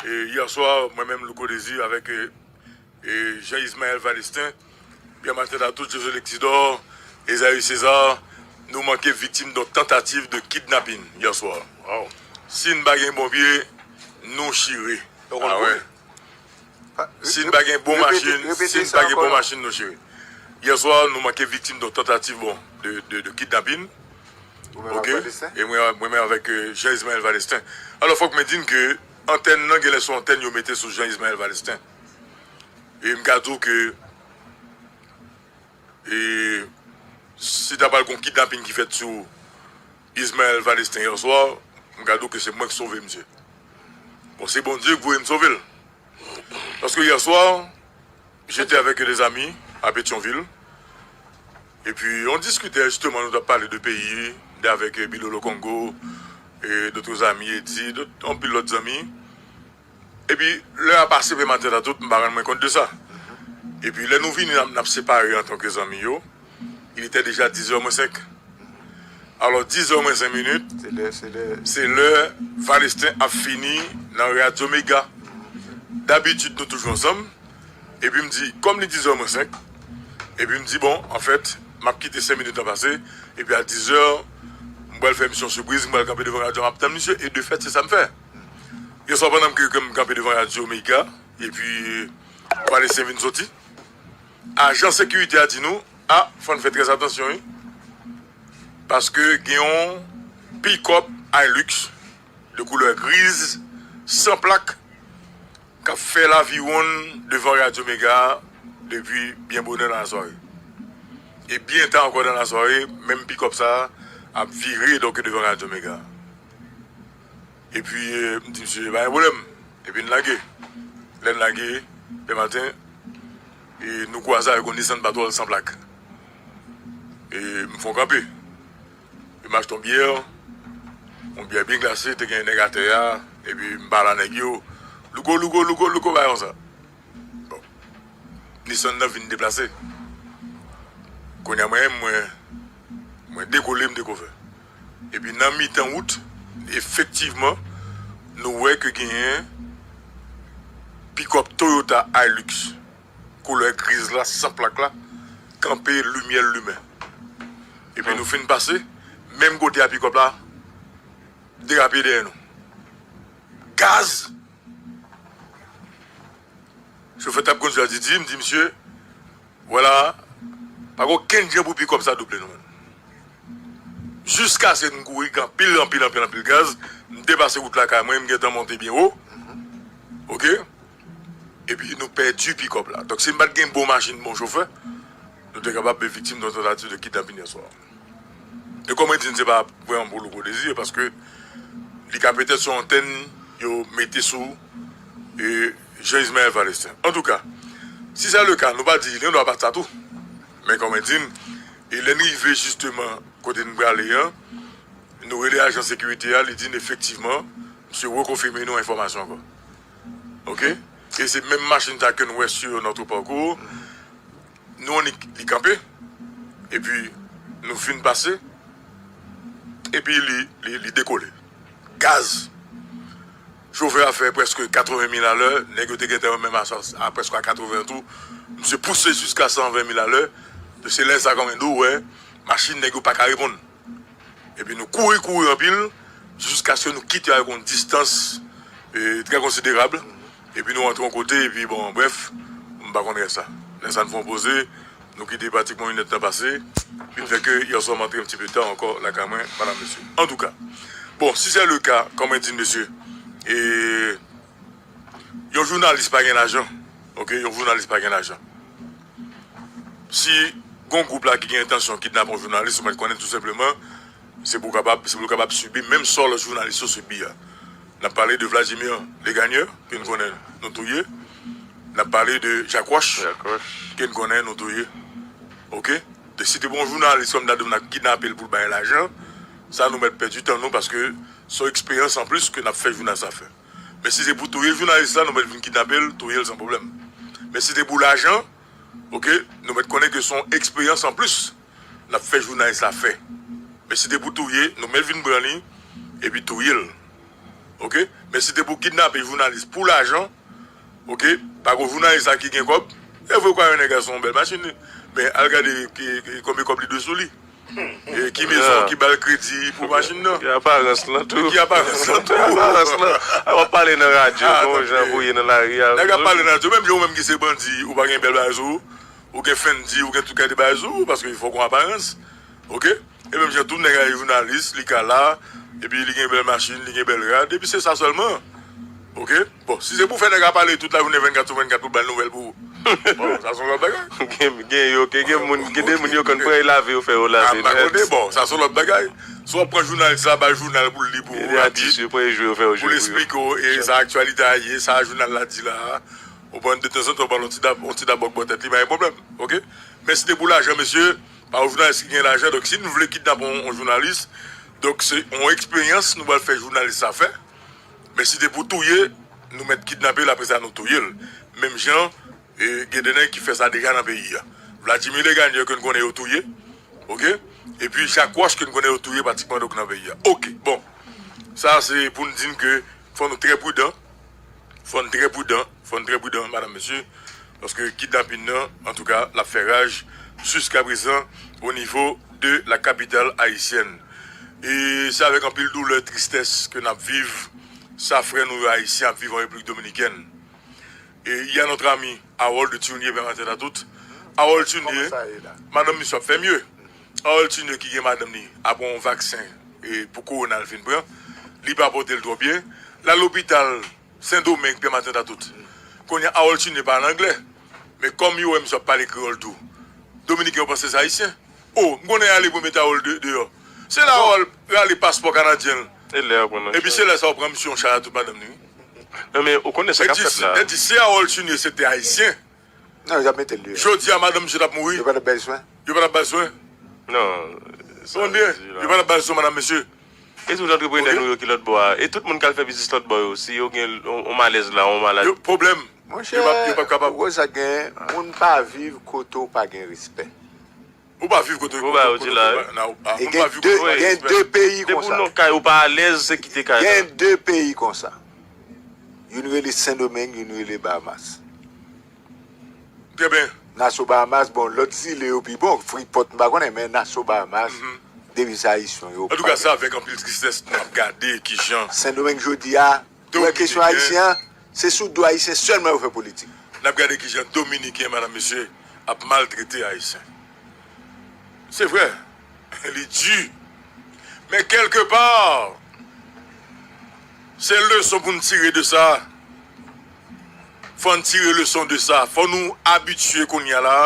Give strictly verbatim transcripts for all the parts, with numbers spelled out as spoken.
E yè swa, mwen menm, Louko Désir, avèk e, e Jean Ismaël Valestin, Pierre Martin Latout, José Lexidor, Esaü César, nou manke viktim yon tantativ de kidnapin yè swa. Si n pa gen bon pye, nou chire. Si n pa gen bon machin, si n pa gen bon machin, nou chire. Yè swa, nou manke viktim yon tantativ, bon, de, de, de kidnapin. Ok? E mwen, mwen menm avèk e, Jean Ismaël Valestin. Alò, fòk mwen di n ke antèn nan, genlè se yon antèn yo mete sou Jean Ismaël Valestin. E m ka di w ke e, si ta pral gon kidnapin ki fèt sou Ismaël Valestin yè swa, m ka di w ke se mwen ki sove misye. Bon, se Bondye ki voye m sove l. Paske yè swa, j'étais avec des amis à Pétion-Ville. Et puis, on discutait justement, nou t ap pale de peyi, de avèk e, Bilolo Kongo, e d'autres amis, Eddy, dòt, anpil lòt zanmi. Epi, lè a pase, Pierre Martin Latout, m pa rann mwen kont de sa. Epi, lè nou vini, n ap, n ap separe antanke zanmi yo, il était déjà dix heures moins cinq. Alò, dix heures moins cinq minutes, se lè, se lè Valestin ap fini nan Radyo Mega. Dabitid, nou toujou ansanm. Epi m di, kòm li dix heures moins cinq, epi m di, bon, anfèt, m ap kite senk minit lan pase, epi a dix heures, m pral fè misyon sipriz, m pral kanpe devan radyo a, m ap tann misye, e de fèt, se sa m fè. Yè swa pandan m ke, ke m kanpe devan radyo Mega, epi Valestin vin soti, ajan sekirite a di nou, a, fò n fè trè atansyon, wi. Paske gen yon pikòp Hilux de koulè griz, san plak, k ap fè laviwonn devan Radyo Mega depi byen bonè nan lasware. E byen ta ankò nan lasware, menm pikòp sa a ap vire donk devan Radyo Mega. Epi, e, m di misye, pa gen pwoblèm. Epi n lage. Lè n lage, Pierre Martin, e nou kwaze avèk yon Nissan Patrol san plak. E m fè yon kanpe. Epi m achte yon byè, yon byè byen glase, te gen nèg atè a, epi m pale a nèg yo, Louko, Louko, Louko, Louko, bay mwen sa. Bon. Nissan nan vin deplase. Kounye a mwen menm, mwen, mwen dekole, m dekouvè. Epi nan mitan wout, efektivman, nou wè ke genyen pikòp Toyota Hilux, koulè griz la, san plak la, kanpe, limyè l limen. Epi nou fin pase, menm kote a pikòp la, derape dèyè nou. Gaz! Chofè t ap kondui a di, di, m di, misye, vwala, pa gen okenn jan pou pikòp sa double nou menm. Jiskaske m kouri anpil, anpil, anpil, anpil gaz, m depase wout lakay mwen, m gentan monte byen wo. Ok? Epi nou pèdi pikòp la. Donk, si m pa t gen bon machin, bon chofè, nou te kapab viktim yon tantativ de kidnapin yè swa. E kòm mwen di n, se pa vrèman pou Louko Désir, paske li ka petèt se yon antèn yo mete sou e, Jean Ismaël Valestin. Antouka, si se le ka, nou pa di, nou pa t sa tou. Men kòm mwen di n, e lè n rive jisteman kote n prale an, nou rele ajan sekirite a, li di n efektivman, misye rekonfime nou enfòmasyon ankò. Ok? E se menm machin sa ke n wè sur notre parcours. Nou annik li kanpe, epi nou fin pase, epi li, li, li dekole. Gaz! Chofè a fè prèske katreven mil alè, nèg yo te gentan yo menm a, a prèske a katreven tou. Misye pouse jiska san ven mil alè, se lè sa kòm mwen di w, wè, machin nèg yo pa ka reponn. Epi nou kouri, kouri anpil, jiskaske nou kite avèk yon distans e, trè konsiderab. Epi nou rantre yon kote, epi bon, brèf, m pa konn rès la. Lè sa n fè yon poze, nou kite pratikman inèdtan pase. Vin fè ke yè swa m antre yon ti pe ta ankò lakay mwen, madanm, mesye. Antouka, bon, si se le ka, kòm mwen di n, mesye, e, yon jounalis pa gen lajan. Ok, yon jounalis pa gen lajan. Si gon gwoup la ki gen entansyon kidnape yon jounalis, ou mèt konnen tou senpleman, se pou kapab, se pou l kapab sibi menm sò lòt jounalis yo sibi a. N ap pale de Vladimir Legagneur, ke n konnen nou touye. N ap pale de Jacques Roche, Jacques Roche. Ke n konnen nou touye. Ok? Donk, si te pou yon jounalis kòm ta di w n ap kidnape l pou l bay lajan, sa nou mèt pèdi tan nou, paske se yon eksperyans anplis ke n ap fè jounalis la fè. Men si se pou touye jounalis la, nou mèt vin kidnape l, touye l san pwoblèm. Men si se pou lajan, ok, nou mèt konnen ke se yon eksperyans anplis n ap fè jounalis la fè. Men si se pou touye, nou mèt vin pran li, epi touye l. Oke? Men si te pou kidnape jounalis pou lajan, oke? Pako jounalis la ki gen kòb, e vre kwa yon nèg a se yon bèl machin li. Men al gade ki, ki, konbyen kòb li dwe sou li. E ki mezon ki ba l kredi pou machin nan. Ki aparans lan tou. Ki aparans lan tou. Aparans lan. A, w ap pale nan radyo, ah, gon jan pou ye nan lari a. Nèg ap pale nan radyo, menm jan ou menm ki se bandi, ou pa gen bèl bagay sou ou, ou gen Fendi, ou gen tout kalite bagay sou ou, paske fòk ou aparans. Oke? E menm jan tou nèg a jounalis, li ka la, epi li gen bèl machin, li gen bèl rad, epi se sa sèlman. Oke? Bon, si se pou fè nèg a pale tout lajounen vennkat sou vennkat pou ba l nouvèl pou ou. Bon, sa se yon lòt bagay. Gen, gen yo, gen, gen moun, gen de moun yo konn pran yo lave, yo fè yo lave nèt. Ah, m pa konnen, bon, sa se yon lòt bagay. Si w ap pran jounalis la, bay jounal pou l li pou ou, rapid, pou l esplike w, e sa aktyalite a ye, sa jounal la di la. Ou konprann, de tanzantan, ou ba l yon ti dab, yon ti dab bòk bò tèt li, pa gen pwoblèm. Oke? Men si te pou lajan, mesye, pa yon jounalis ki gen lajan, donk si nou vle kidnape yon, yon jounalis, donk se yon eksperyans nou pral fè jounalis sa fè. Men si te pou touye, nou mèt kidnape l, apre sa nou touye l. Menm jan, e, gen de nèg ki fè sa deja nan peyi a. Vladimir Legagneur ke n konnen yo touye, oke? Epi Jacques Roche ke n konnen yo touye pratikman donk nan peyi a. Oke, bon. Sa se pou n di n ke fò nou trè pridan, fò n trè pridan, fò n trè pridan, madam, mesye, paske kidnapin nan, antouka, l ap fè raj jiskaprezan o nivo de la capitale haïtienne. E se avèk anpil doulè, tristès ke n ap viv sa frè nou yo ayisyen ap viv an Repiblik Dominikèn. E il y a notre ami Harold Tunyé, pè matant a tout. Harold Tunyé, madanm misye ap fè mye. Harold Tunyé ki gen madanm li ap pran yon vaksen, e, pou kowona l fin pran. Li pa pote l twò byen. L al lopital Sendomeng, pè matant a tout. Kounye a Harold Tunyé pale anglè. Men kòm yo wè misye ap pale kreyòl tou, Dominiken yo panse se ayisyen. O, m konnen ale pou yo mete Harold de, deyò. Se la Harold rale paspò kanadyen l. E lè yo pran nan. Epi se lè sa yo pran misye yon chay a tout madanm li, wi. Non, men ou konnen sa k ap fèt la. Nèg di si Harold Tunyé se te ayisyen, non, yo t ap mete l deyò. Jodi a, madanm misye t ap mouri. Yo pa t ap bay swen. Yo pa t ap bay swen. Non, sa yo di la. Yo pa t ap bay swen, madanm misye. E tout antreprenè nou yo ki lòt bò a. E tout moun k al fè biznis lòt bò yo, si yo gen yon, yon malèz la, yon maladi. Yo, pwoblèm. Monchè, yo p ap, yo p ap kapab. Ou wè sa gen, moun pa viv kote w pa gen respè. Ou pa viv kote, kote, kote, kote, nan, ou pa, moun pa viv kote w pa gen respè. Gen de peyi konsa. Depi w nan kay ou pa alèz, se kite kay la. Gen de peyi konsa. Youn rele Sendomeng, youn rele Bahamas. Trè byen. Naso Bahamas, bon, lòt zile yo pi bon, Freeport, m pa konnen, men Naso Bahamas, deviz ayisyen yo. Antouka, se avèk anpil tristès n ap gade kijan Sendomeng jodi a, ou wè kesyon ayisyen an, se sou do ayisyen sèlman yo fè politik. N ap gade kijan Dominiken, madam, mesye, ap maltrete ayisyen. Se vre, li di. Men kèlkepa, se leson pou n tire de sa. Fò n tire leson de sa. Fò nou abitye kounye a la,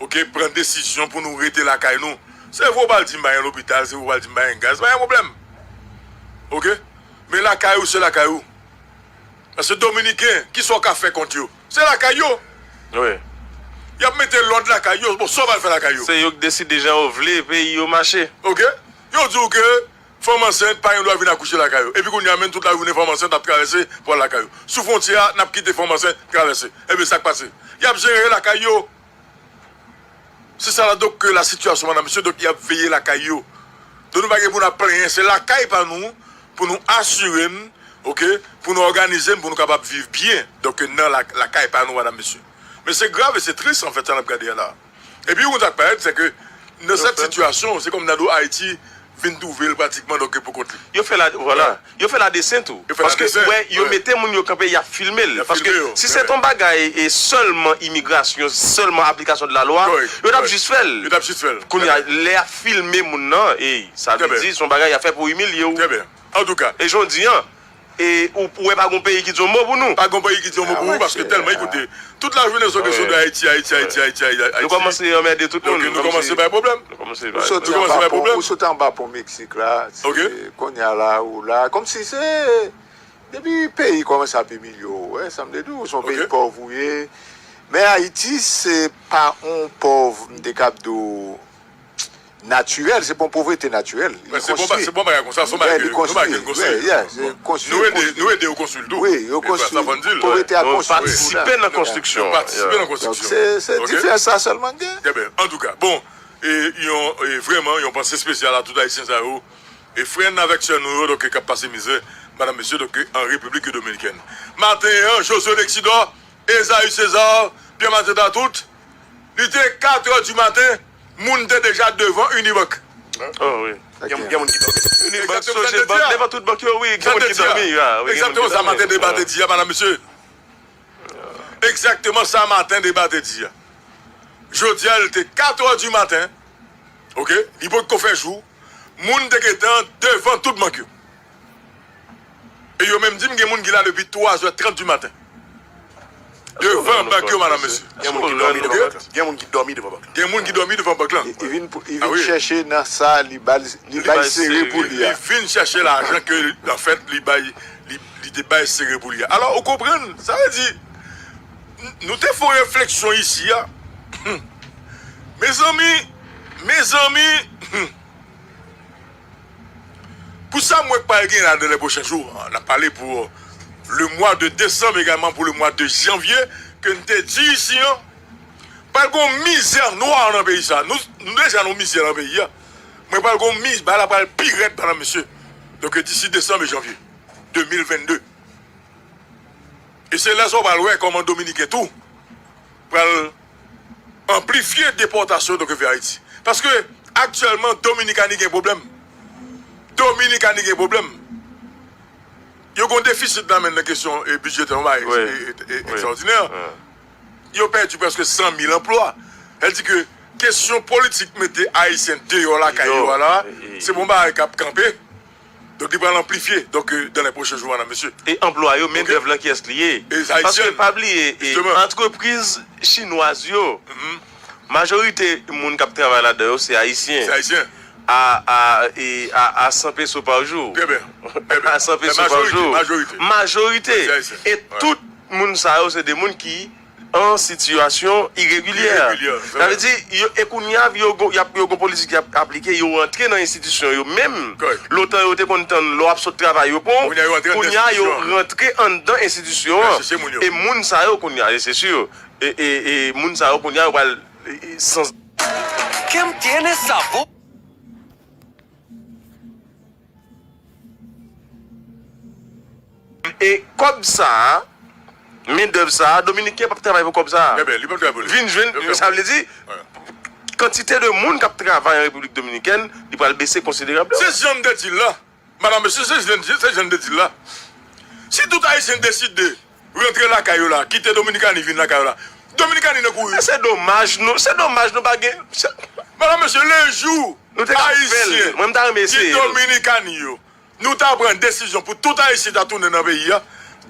oke, pran desizyon pou nou rete lakay nou. Se vre w pral di m pa gen lopital, se vre w pral di m pa gen gaz, pa gen pwoblèm. Oke? Men lakay ou, se lakay ou. Paske Dominiken, kisa w ka fè kont yo? Se lakay yo. Wi. Y ap mete lòd lakay yo. Bon, sa w pral fè lakay yo? Se yo k deside jan yo vle peyi yo mache. Oke? Yo di w ke fanm ansent pa gen dwa vin akouche lakay yo. Epi kounye a, menm tout lajounen fanm ansent ap travèse pou al lakay yo. Sou fwontyè a, n ap kite fanm ansent travèse. Ebyen, sa k pase? Y ap jere lakay yo. Se sa la, donk, ke la sitiyasyon, madam, mesye, donk, y ap veye lakay yo. Donk, nou pa gen pou n ap plenyen, se lakay pa nou, pou nou asire n, oke, pou nou òganize n, pou nou kapab viv byen, donk, nan la, lakay pa nou, madam, mesye. Men se grav e se tris, anfèt, sa n ap gade a la. Epi, yon sa k parèt, se ke nan sèt sitiyasyon, se kòm nan do Ayiti, vin twouve l pratikman donk pou kont li. Yo fè la, vwala. Yo fè la desen tou. Yo fè la desen. Paske, wè, yo mete moun yo kanpe, y ap filme l. Paske si se t yon bagay e sèlman imigrasyon, sèlman aplikasyon de la lwa, yo t ap jis fè l. Yo t ap jis fè l. Kounye a, lè y ap filme moun nan, ey, sa vle di, se yon bagay y ap fè pou imilye w. Trè byen. Antouka. E jodi a, e ou, ou wè pa gon peyi ki di yon mo pou nou. Pa gon peyi ki di yon mo pou ou, paske tèlman, ekoute, tout lajounen se kesyon de Ayiti, Ayiti, Ayiti, Ayiti, Ayiti. Nou kòmanse anmède tout moun. Donk, nou kòmanse bay pwoblèm. Nou kòmanse bay pwoblèm. Ou soti anba pon Meksik la, se kounye a la, ou la, kòmsi se, depi peyi kòmanse ap imilye w, wè, sa m te di w, se yon peyi pòv ou ye. Men Ayiti, se pa yon pòv, m te kab di w, natirèl, se pa yon povrete natirèl. Li konstwi. Se bon bagay konsa, se yon bagay ke nou konstwi. Nou ede, nou ede yo konstwi l tou. Wi, yo konstwi. Povrete a konstwi. Nou patisipe nan konstriksyon. Nou patisipe nan konstriksyon. Donk, se, se diferans sa sèlman k gen. Trè byen. Antouka, bon, e, yon, e, vrèman, yon panse espesyal a tout Ayisyen sa yo. E frè n avèk sè nou yo, donk, k ap pase mizè. madanm, mesye, donk, an Repiblik Dominikèn. Maten an, Josué Lexidor, Esaü César, Pierre Mathieu Tatout, li te katrè di maten, moun te deja devan Unibank. Oh, wi. Gen gen moun ki dòmi. Unibank, Exactement, sa te Sogebank, di a. devan tout bank yo, wi. Gen Sa moun te ki di a. dòmi, ya, wi, gen moun ki Exactement, sa dòmi. maten deba te di a, madanm, mesye. Exactement, sa maten deba te di a. Jodi a, li te katrè di maten. Ok? Li potko fè jou. Moun te gentan devan tout bank yo. E yo menm di m gen moun ki la depi twazè trant di maten. Devan bank yo, madanm, mesye. Gen moun ki dòmi devan bank lan. Gen moun ki dòmi devan bank lan. Gen moun ki dòmi devan bank lan. Li vin pou- li Ah, vin wi. chèche nan sa li bay li bay sere pou li Li a. Vin chèche lajan ke, anfèt, li bay, li, li te bay sere pou li a. Alò, ou konprann? Sa vle di, n- nou te fè yon refleksyon isi a. Mezanmi, mezanmi, pou sa m wè k pral gen la dans les prochains jours, n ap pale pou le mois de décembre, également pour le mois de janvier, ke n te di isi an, pral gen yon mizè nwa nan peyi sa. Nou, nou deja nan mizè nan peyi a. Mwen pral gen yon mizè, bagay la pral pi rèd, madanm, mesye. Donk, d'ici décembre et janvier deux mille vingt-deux. E se lè sa w pral wè kòman Dominiken tou pral anplifye depòtasyon donk vè Ayiti. Paske aktyèlman, Dominikani gen pwoblèm. Dominikani gen pwoblèm. Yo gen yon defisit nan men nan kesyon eh, bidjetè, yon bagay Wi. eh, eh, eh, Wi. ekstraòdinè. Wi. Yo pèdi prèske san mil anplwa. Sa vle di ke kesyon politik mete Ayisyen deyò lakay yo a la, Yo, eh, eh. Se bon bagay k ap kanpe. Donk, li pral anplifye. Donk, eh, dans les prochains jours, madanm, mesye. E anplwa yo, men Ok. dèv lan kiyès li ye? E Paske Ayisyen. Pa bliye, e Justement. Antrepriz chinwaz yo, majorite moun k ap travay ladan yo se Ayisyen. Se Ayisyen. A, a, e, a, a san peso pa jou. Trè byen. Trè byen. A san peso pa Majorite, jou. majorite. Majorite. Se Ayisyen. E Wi. Tout moun sa yo se de moun ki an sitiyasyon iregilyè. Iregilyè, se Sa vre. vle di, yo, e kounye a, yo, gon- y ap- yo gon politik y ap aplike, yo rantre nan enstitisyon yo menm. Correct. Lontan yo te konn tann lè w ap sot travay yo pran. Kounye a, yo rantre nan Kounye a, yo enstitisyon. Rantre anndan enstitisyon Yo an. chèche moun yo. E moun sa yo, kounye a, e se si, e, e, e moun sa yo, kounye a, yo pral e, e, sans ¿Quién tiene esa voz? E kòb sa a, mendèv sa a, Dominiken p ap travay pou kòb sa a. Trè byen, li p ap travay pou li. Vin jwenn, Li p ap sa vle di, Voilà. Kantite de moun k ap travay an Repiblik Dominikèn, li pral bese konsiderableman. Se jan m te di l la. Madanm, mesye, se jan, se jan m te di l la. Si tout Ayisyen deside rantre lakay yo la, kite Dominikani vin lakay yo la, Dominikani nan kouri. Se domaj nou, se domaj nou pa gen. se- Madanm, mesye, lejou Nou te ka fè l. Ayisyen Mwen, m ta renmen ki eseye l. Dominikani yo, nou ta pran desizyon pou tout Ayisyen ta tounen nan peyi a,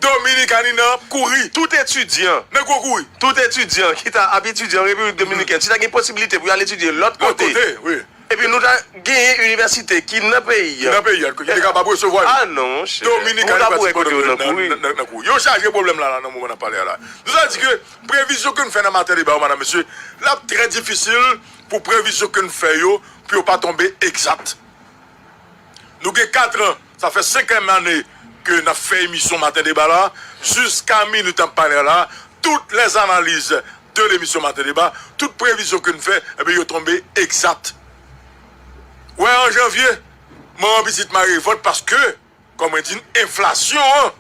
Dominikani nan kouri. Tout etidyan, Nan gwo kouri. Tout etidyan ki ta ap etidye an Repiblik Dominikèn, si ta gen posibilite pou y al etidye lòt Lòt kote, kote, wi. Epi nou ta genyen inivèsite ki nan peyi Ki nan peyi a, ki te kapab resevwa yo. Ah non, monchè. Dominikani Ou ta pou wè pratike kote yo nan nan, kouri. nan, nan, nan kouri. Yo chaje pwoblèm la, la, nan moman n ap pale a la. Nou sa di ke previzyon ke n fè nan maten deba yo, madanm, mesye, l ap trè difisil pou previzyon ke n fè yo, pou yo pa tonbe egzat. Nou gen kat an, sa fè senkyèm ane ke n ap fè emisyon maten deba la, jiska minit n ap pale a la, tout les analyses de l'émission maten deba, tout previzyon ke n fè, ebyen, yo tonbe egzat. Wè, an janvye, manman pitit mare vant paske, kòm mwen di n, enflasyon an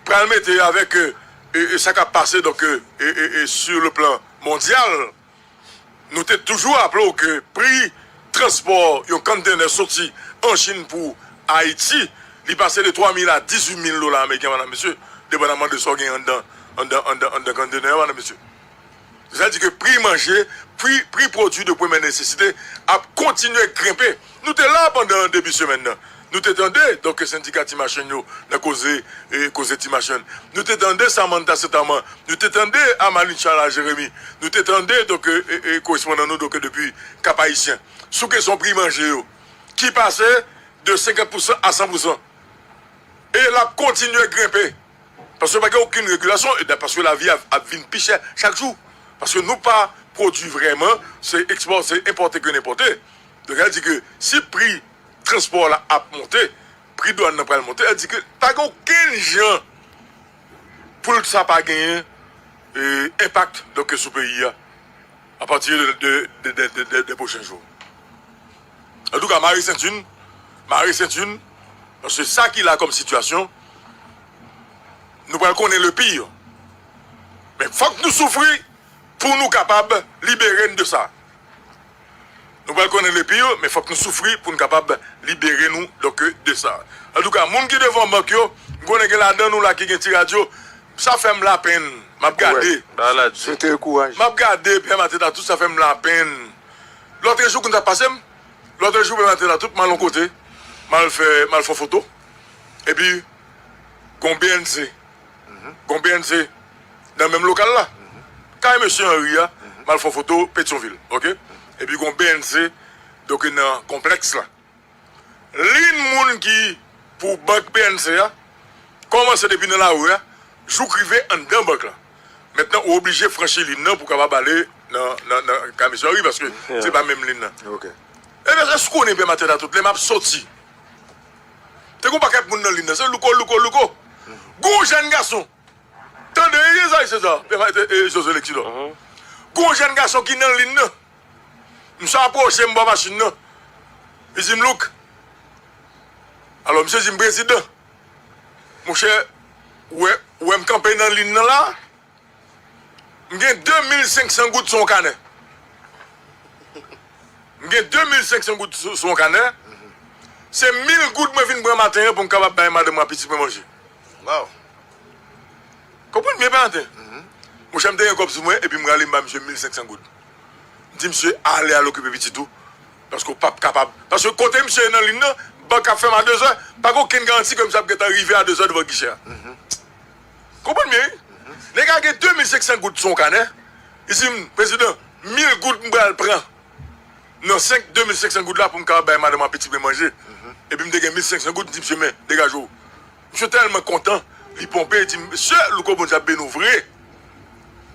pral mete avèk e, e, e sa k ap pase, donk, e, e, e, e, sur le plan mondyal. Nou te toujou raple w ke pri transpò yon kontenè soti an Chin pou Ayiti, li pase de twa mil a dizuit mil dola ameriken, madanm, mesye, depandaman de sa w gen anndan, anndan, anndan, anndan kontenè a, madanm, mesye. Sa vle di ke pri manje, pri, pri pwodui de premyè nesesite ap kontinye grenpe. Nou te la pandan debi semèn nan. Nou te tande, donk, sendika ti machann yo nan koze, e, koze ti machann. Nou te tande Samantha Saint-Amand. Nou te tande Amaline Charles Jérémy. Nou te tande, donk, e, e, e, korespondan nou, donk, depi Cap Haïtien. Sou kesyon pri manje yo, ki pase de senkant pou san a san pou san. E l ap kontinye grenpe. Paske pa gen okenn regilasyon, e paske lavi ap, ap vin pi chè chak jou. Paske nou pa pwodui vrèman, se ekspò-, se enpòte ke n enpòte. Donk, sa vle di ke si pri transpò la ap monte, pri dwàn nan pral monte, sa vle di ke pa gen okenn jan pou l sa pa genyen, e, enpak, donk, sou peyi a, à partir de, de, de, de, de, de, des prochains jours. Antouka, mare senti n, mare senti n, Paske sa ki la kòm sitiyasyon, nou pral konnen le pire. Men fòk nou soufri pou nou kapab libere n de sa. Nou pral konnen le pire, men fòk nou soufri pou n kapab libere nou, donk, de sa. Antouka, moun ki devan bank yo, m konnen gen ladan nou la ki gen ti radyo, sa fè m lapenn. M ap gade. Ba la di. Swete yo kouraj. M ap gade, Pè Maten Tatou, sa fè m lapenn. Lòtrejou, kounye a pase m, lòtrejou, Pè Maten Tatou, m al yon kote, m al fè, m al fè yon foto, epi, gon B N C, gon B N C nan menm lokal la. Kay mesye Henry a, m al fè yon foto Petyonvil, oke? Epi gon B N C, donk nan konplèks la. Liy moun ki pou bank B N C a, kòmanse depi nan lari a, jouk rive anndan bank la. Mentnan, ou oblije franchi liy nan pou kapab ale nan, nan, nan kay mesye Henry, paske se pa menm liy nan. Ebyen, èske w konnen, Pè Maten Tatou, lè m ap soti, te gon pakèt moun nan liy nan, se louko, louko, louko. Gon jèn gason, tande, e, e, Josué Lexidor. Gon jèn gason ki nan liy nan. Misye apwoche m bò machin nan. Li di m, Louk. Alò, misye di m, Prezidan, monchè, ou wè, ou wè m kanpe nan liy nan la? M gen de mil senk san goud sou yon kanè. M gen de mil senk san goud sou, sou yon kanè. Se mil goud mwen vin pran maten an pou m kapab bay madanm mwen ak pitit mwen manje. Waw. Konprann byen, Pè Maten? Monchè, m te gen kòb sou mwen, epi m rale m ba misye mil senk san goud. M di misye ale al okipe pitit ou, paske w p ap kapab. Paske kote misye ye nan liy nan, bank ap fèmen a de zè, pa gen okenn garanti ke misye ap gentan rive a de zè devan gichè a. Konprann byen, wi? Nèg la gen de mil senk san goud sou yon kanè. Li di m, Prezidan, mil goud m pral pran nan senk, de mil senk san goud la pou m kapab bay madanm ak pitit mwen manje. Epi m te gen mil senk san goud, m di misye, men, degaje w. Misye tèlman kontan, li ponpe, li di, Mesye, louko, Bondye ap beni w vre.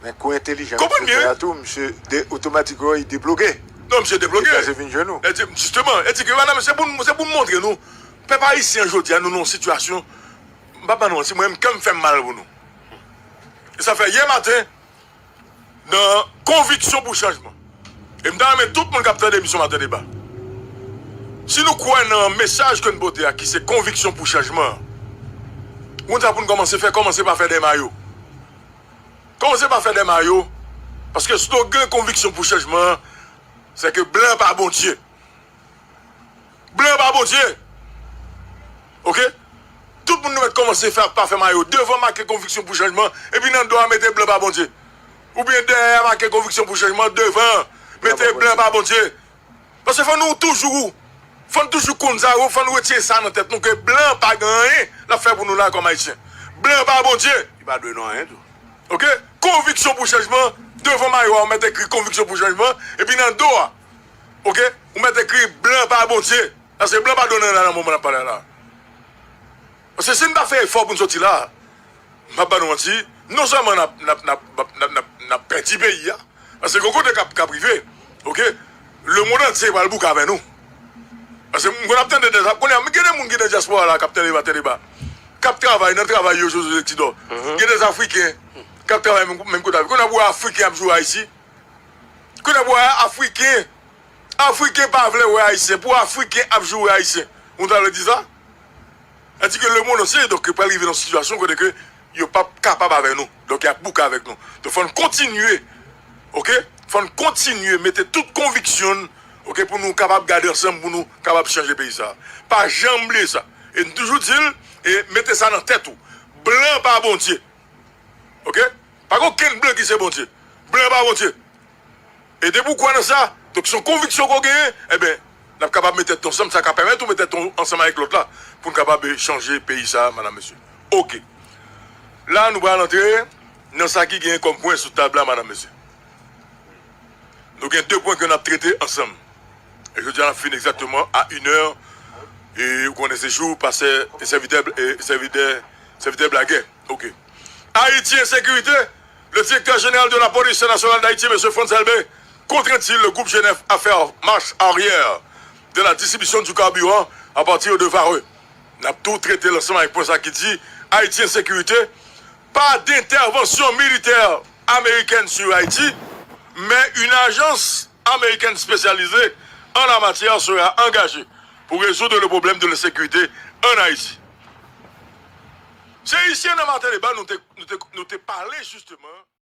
Men kou entelijan misye fè a tou, misye de, otomatikman, li debloke. Non, misye debloke. Li pase vin jwenn ou. E di, jisteman, e di ke, madanm, se pou n, se pou n montre nou. Pèp ayisyen, jodi a, nou nan yon sitiyasyon, m p ap ba nou manti, mwen menm, kè m fè m mal pou nou. E sa fè yè maten, nan Konviksyon pou Chanjman. E m ta renmen tout moun k ap tande emisyon Maten Deba, si nou kwè nan mesaj ke n pote a, ki se konviksyon pou chanjman, ou konn sa pou n kòmanse fè, kòmanse pa fè dèmayo. Kòmanse pa fè dèmayo, paske slogan Konviksyon pou Chanjman an, se ke blan pa Bondye. Blan pa Bondye. Oke? Tout moun nou mèt kòmanse fè, pa fè mayo. Devan make Konviksyon pou Chanjman, epi nan do a mete Blan pa Bondye. Oubyen dèyè a make Konviksyon pou Chanjman, devan mete Blan pa Bondye. Paske fò nou toujou, fò n toujou konn sa, fò n retire sa nan tèt nou ke blan pa gen anyen l ap fè pou nou la kòm Ayisyen. Blan pa Bondye. Li pa dwe nou anyen tou. Oke? Konviksyon pou Chanjman, devan mayo a, ou mèt ekri Konviksyon pou Chanjman, epi nan do a, oke, ou mèt ekri Blan pa Bondye. Paske blan pa dwe nan la nan moman n ap pale a la. Paske si n pa fè efò pou n soti la, m p ap ba nou manti, non sèlman n ap, n ap, n ap, n ap, n ap, n ap pèdi peyi a, paske gon kote k ap, k ap rive, oke, lemonn antye pral bouke avè nou. Paske m konn ap tande de sa, kounye a, gen de moun ki nan dyaspora la, k ap tande Maten Deba, k ap travay nan travay yo, Josué Lexidor. Gen de Afriken k ap travay menm, menm kote avè. Kounye a, pou Afriken ap joure Ayiti. Kounye a, pou Afriken, Afriken pa vle wè Ayisyen, pou Afriken ap joure Ayisyen. Ou ta vle di sa? Sa di ke lemonn antye, donk, pral rive nan sitiyasyon kote ke yo p ap kapab avè nou. Donk, y ap bouke avèk nou. Donk, fò n kontinye, oke? Fò n kontinye mete tout konviksyon n, oke, pou nou kapab gade ansanm, pou nou kapab chanje peyi sa a. Pa janm bliye sa. E n toujou di l, e mete sa nan tèt ou. Blan pa Bondye. Oke? Pa gen okenn blan ki se Bondye. Blan pa Bondye. E depi w kwè nan sa, donk se yon konviksyon ke w genyen, enben, n ap kapab met tèt nou ansanm, sa ka pèmèt ou met tèt ou ansanm avèk lòt la, pou n kapab chanje peyi sa a, madam, mesye. Oke. La, nou pral antre nan sa ki genyen kòm pwen sou tab la, madam, mesye. Nou gen de pwen ke n ap trete ansanm. E jodi a, n ap fini egzakteman a inè. E ou konnen se jou pastè e sèvitè, e sèvitè, sèvitè blagè. Oke. Ayiti, ensekirite. Le directeur général de la Police nationale d'Haïti, mesye Frantz Elbé, compte-t-il le groupe G neuf à faire marche arrière de la distribution du carburant à partir de Varreux. N ap tou trete l ansanm avèk pwen sa ki di, Ayiti, ensekirite. Pas d'intervention militaire américaine sur Haïti, mais une agence américaine spécialisée en la matière sera engagée pour résoudre le problème de l'insécurité ann Ayiti. Se isi nan Maten Deba nou te, nou te, nou te pale jisteman